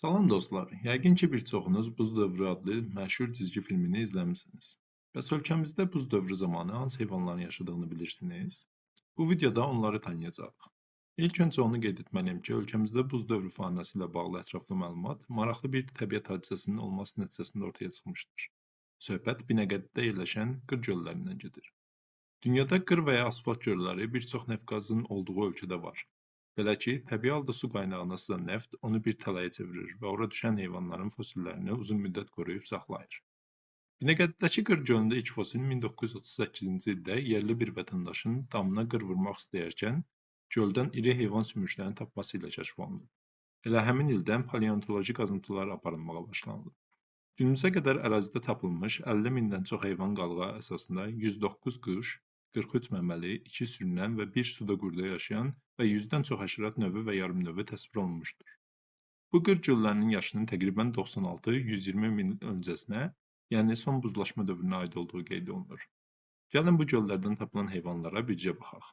Salam dostlar, yəqin ki bir çoxunuz Buz Dövrü adlı məşhur cizgi filmini izləmisiniz. Bəs ölkəmizdə buz dövrü zamanı hansı heyvanların yaşadığını bilirsiniz? Bu videoda onları tanıyacağıq. İlk öncə onu qeyd etməliyəm ki, ölkəmizdə buz dövrü faunası ilə bağlı ətraflı məlumat maraqlı bir təbiət hadisəsinin olması nəticəsində ortaya çıxmışdır. Söhbət Binəqədidə yerləşən qır göllərindən gedir. Dünyada qır və ya asfalt gölləri bir çox neft-qazın olduğu ölkədə var. Belə ki, təbii halda su qaynağına sızan neft onu bir tələyə çevirir və ora düşən heyvanların fosillərini uzun müddət qoruyub saxlayır. Binəqədidəki qır gölündə ilk fosil 1938-ci ildə yerli bir vətəndaşın damına qır vurmaq istəyərkən göldən iri heyvan sümüklərini tapması ilə kəşf olunub. Elə həmin ildən paleontoloji qazıntılar aparılmağa başlanılıb. Günümüzə qədər ərazidə tapılmış 50 mindən çox heyvan qalığı əsasında 109 quş, 43 məməli, 2 sürünən və 1 suda qurda yaşayan və 100-dən çox həşərat növü və yarım növü təsvir olunmuşdur. Bu qır göllərinin yaşının təqribən 96-120 min il öncəsinə, yəni son buzlaşma dövrünə aid olduğu qeyd olunur. Gəlin bu göllərdən tapılan heyvanlara bircə baxaq.